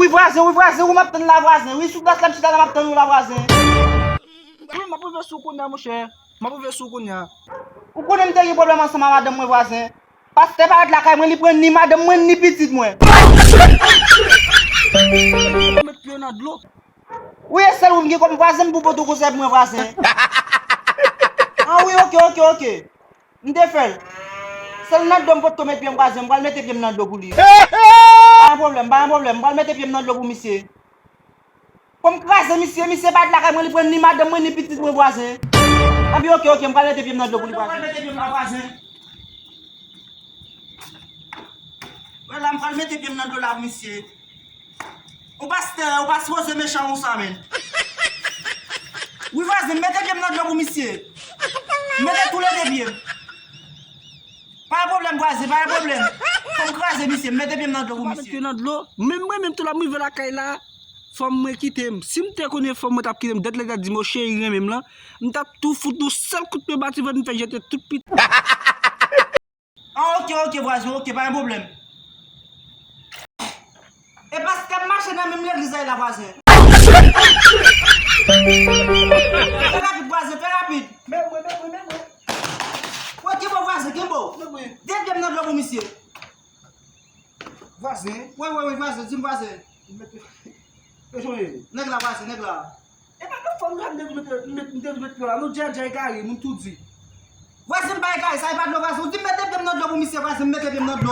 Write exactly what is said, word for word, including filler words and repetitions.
Wi, vwazen, wi, vwazen, wi, m ap tann la, vwazen. Wi, sou plas la, m chita la, m ap tann ou la, vwazen. Wi, m ap rive sou kounya, monchè. M ap rive sou kounya. Ou konnen m te gen pwoblèm ansanm a madanm mwen, vwazen. Pastè parèt lakay mwen, li pran ni madanm mwen, ni pitit mwen. Ou met pye nan dlo. Wi, e sèl ou m gen kòm vwazen, m pou pote konsèy pou mwen, vwazen. Ah wi, oke, oke, oke. M te fè l. Sèl nan dlo m potko met pye m, vwazen, m pral mete pye m nan dlo pou li. Pa gen pwoblèm, pa gen pwoblèm, m pral mete pye m nan dlo pou misye. Fò m kraze misye, misye pa t lakay mwen, li pran ni madanm mwen, ni pitit mwen, vwazen. Anpi oke, oke, m pral mete pye m nan dlo pou li, vwazen. Wè la, m pral mete pye m nan dlo la pou misye. Ou pastè, ou pa sipoze mechan konsa, menn. Wi, vwazen, m mete pye m nan dlo pou misye. M mete toulede pye m. Pa gen pwoblèm, vwazen, pa gen pwoblèm. Fò m kraze misye, m mete pye m nan dlo pou misye. Mete nan dlo. Menm mwen, menm tou la, m rive lakay la, fanm mwen kite m. Si m te konnen fanm mwen t ap kite m, dèt lè t ap di m, o cheri, renmen m lan, m t ap tou fout yon sèl kout pye ba ti vant, m fè jete tout pit. Ah, oke, oke, vwazen, oke, pa gen pwoblèm. E pastè ap mache nan menm legliz la, vwazen. Fè rapid, vwazen, fè rapid. Men mwen, men mwen, men mwen. Wè, kenbe w, vwazen, kenbe w. Men mwen. Mete pye m nan dlo pou misye. Vwazen. Wi, wi, wi, vwazen, di m, vwazen. Mete. Yo chonje. Nèg la, vwazen, nèg la. E pa nan fòm la, m te dwe mete, m te dwe mete pye la. Nou djè, djè egare, moun tou di. Vwazen, m pa egare, sa e pa dlo, vwazen. Ou di m mete pye m nan dlo pou misye, vwazen, m mete pye m nan dlo.